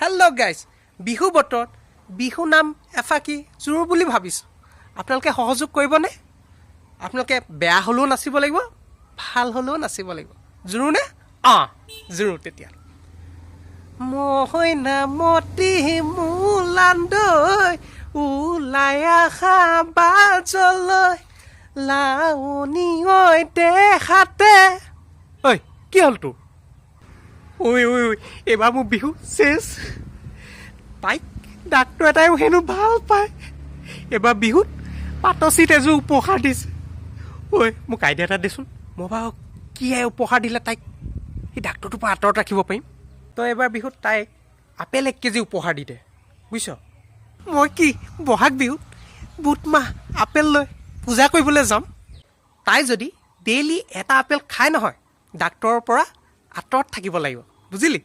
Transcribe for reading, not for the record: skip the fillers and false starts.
Hello' guys, Bihu বতৰত বিহু নাম এফাকি জোৰ বুলি ভাবিছোঁ। আপোনালোকে সহযোগ কৰিবনে? আপোনালোকে বেয়া হ'লেও নাচিব লাগিব, ভাল হ'লেও নাচিব লাগিব। জোৰোনে? অঁ, জোৰো তেতিয়া। মইনামতী মোলান্দৈ ওলাই আহা বাজলৈ লাৱনী ঐ দেখাতে। ঐ, কি হ'ল তোৰ? ঐ ঐ ঐ, এইবাৰ মোৰ বিহু চেচ। তাইক ডাক্তৰ এটাইও হেনো ভাল পায়। এইবাৰ বিহুত পাটচিত এযোৰ উপহাৰ দিছে। ঐ, মোক আইডিয়া এটা দেচোন। মই বাৰু কি উপহাৰ দিলে তাইক সেই ডাক্তৰটোৰ পৰা আঁতৰত ৰাখিব পাৰিম? তই এবাৰ বিহুত তাইক আপেল 1 কেজি উপহাৰ দি দে, বুজিছ? মই কি বহাগ বিহুত বুট মাহ আপেল লৈ পূজা কৰিবলৈ যাম? তাই যদি ডেইলি এটা আপেল খায় নহয়, ডাক্তৰৰ পৰা আঁতৰত থাকিব লাগিব, বুজিলি?